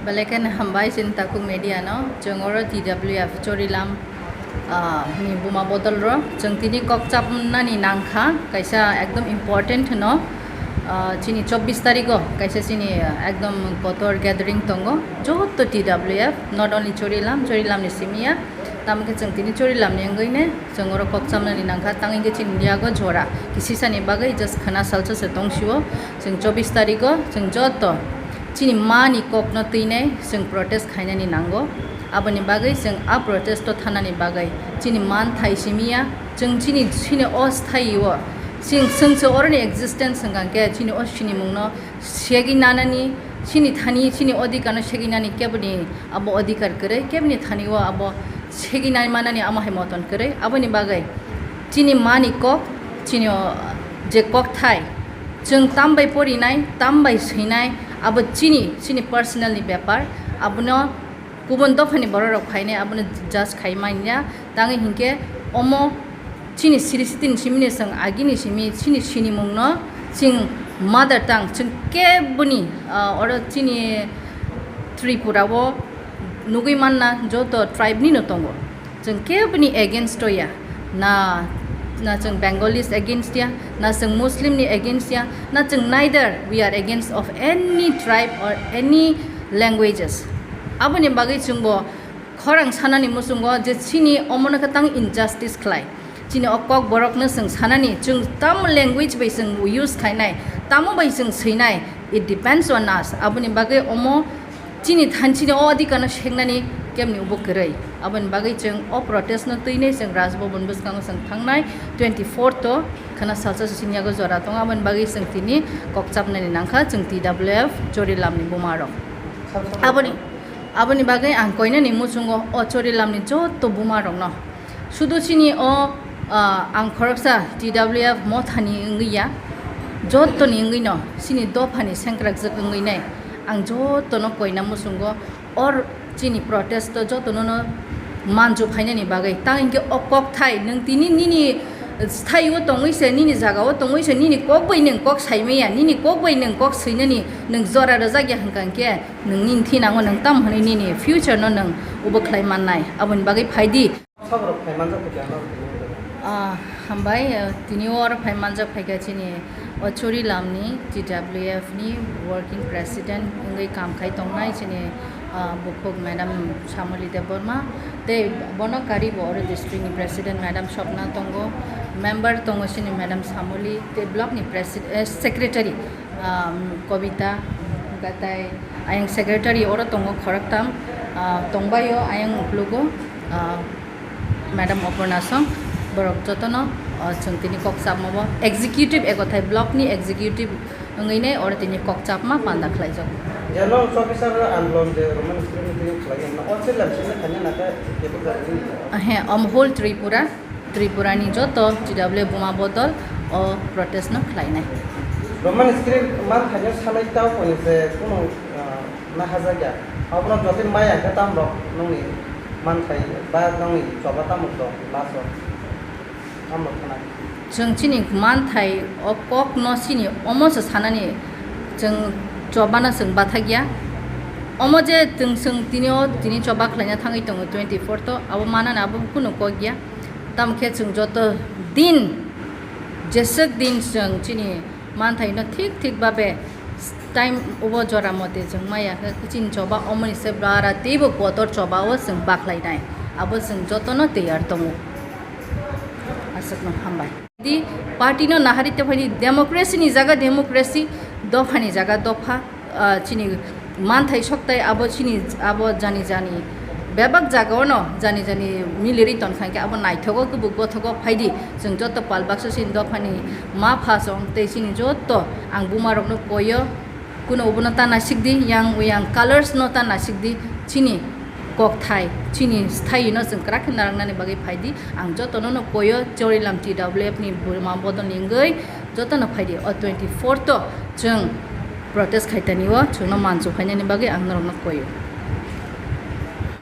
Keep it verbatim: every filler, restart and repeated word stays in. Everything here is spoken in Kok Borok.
Belai kheno hambai chini takhuk media no, chwng oro T W F Chorilam, ah, ni buma bodol ro chwng tini kok chapnani nangkha, kaisa ekdom important no, ah, chini chobbish tarigo kaisa chini, ah, ekdom kotor gathering tongo, joto T W F, not only Chorilam, Chorilam ni simiya, tamo khe chwng tini Chorilam ni wngwi ne chwng oro kok chapnani nangkha, tang hwnkhe chini yago jora kisisani bagwi just khwna salsa se tongsio, chwng chobbish tarigo chwng joto chini mani kokno twinai chwng protest khainani nango. Aboni bagwi chwng a protest o thanani bagwi chini man thai simiya, chwng chini, chini o sthai o chwng, chwng se oroni existence hwnkha khe chini o sinimungno segwi nanani, chini thani, chini odhikar no segwi nani keboni abo odhikar kwrwi, keboni thani o abo segwi nai manani amo hai moton kwrwi. Aboni bagwi chini mani kok, chini o je kok thai, chwng tam bai porinai, tam bai swinai, abo chini, chini personal ni bepar, abono kubun dophani borok rok phainai, abono judge khai manya, tangwi hinkhe omo chini siri sitini simini chwng agini simi chini sinimungno chwng mother tongue chwng keboni, ah, oro chini Tripura o nugwi manna joto tribe ni no tongo. Chwng keboni against o ya, na, na chwng Bengalis against ya, na chwng Muslim ni against ya, na chwng neither we are against of any tribe or any languages. Aboni bagwi chwngbo khorang sanani muchungo je chini omono khe tang injustice khlai. Chini o kok borokno chwng sanani, chwng tamo language bai chwng use khainai, tamo bai chwng swinai, it depends on us. Aboni bagwi omo chini thanchini o adhikar no seknani kemni ubo kwrwi. Aboni bagwi chwng o protest no twinai chwng Raj Bhavan bwskango chwng thangnai twenty fourth o khwna salsa sini yago jora tongo. Aboni bagwi chwng tini kok chapnani nangkha chwng T W F Chorilam ni buma rok. Aboni, aboni bagwi ang koinani muchungo o Chorilam ni joto buma rokno. Sudu chini o, ah, ang khoroksa T W F mothani wngwi ya, jotoni wngwi no chini dophani sengkrakjak wngwi nai. Ang jotono koina muchungo or chini protest o jotono no manju phainani bagwi. Tang hinkhe o kok thai nwng tini nini sthai o tongwi se, nini jaga o tongwi se, nini kok bai nwng kok saimaya, nini kok bai nwng kok swinani nwng jora rwjak ya hwnkha hinkhe nwng nini thinango nwng tam hwnwi nini future no nwng ubo khlai mannai. Aboni bagwi phaidi. Saborok phai manjak khe ano. Ah, hambai, eh, tini o oro phai manjak phaikha chini o Chorilam ni T W F ni working president wngwi kam khai tongnai chini, ah, bukhuk Madam Samoli Debbarma, tei bono kari bo oro district ni president Madam Swapna tongo, member tongo chini Madam Samoli, tei block ni presid-, eh, secretary, ah, Kobita, gatai ayang secretary oro tongo khoroktham, ah, tongbaio ayang uklugo, ah, Madam Oporna song, borok jotono, ah, chwng tini kok chapma bo executive, ekothai block ni executive wngwi ne oro tini kok chapma panda khlaijak. Jeno chobbish andolon je Roman script ni twi khlai na, o chwng lam sini khanya na khe kebo jagani. He, om whole Tripura, Tripura ni joto T W F buma bodol o protest no khlainai. Roman script man khanya salai tao koni se kuno, ah, na hajakya. Abono jotin maya khe tam rok nongni manthai ba nongni choba tamo tong last o tamo thanai. Chwng chini manthai o kok no chini omo se sanani chwng choba no chwng bathakya. Omo je chwng chwng tini o tini choba khlaina thangwi tongo twenty fourth o, abo manani abo kunu kok ya. Tamo khe chwng joto din jeswk din chwng chini manthai no thik thik babe time ubo jora mote chwng maya khe chini choba omoni se bara teibo kotor choba o chwng bakhlai nai, abo chwng jotono tiyar tongo. Aswkno hambai. Di party no nahari te phaidi democracy ni jaga democracy, dopha ni jaga dopha, ah, chini manthai soktai abo chini abo jani jani bebak jagao no jani jani miliri tonkha khe abo naithogo kubuk gothogo phaidi chwng joto pal baksa chini dophani ma pha song tei chini joto ang buma rokno koyo kuno obono ta nasikdi yang uyang colors no ta nasikdi chini kokthai chini sthai no chwng kwrak khe narwknani bagwi phaidi ang jotono no koyo Chorilam T W F ni buma bodol ni wngwi jotono phaidi o twenty fourth o chwng protest khaitani o chwngno manchuk khainani bagwi ang norokno koyo.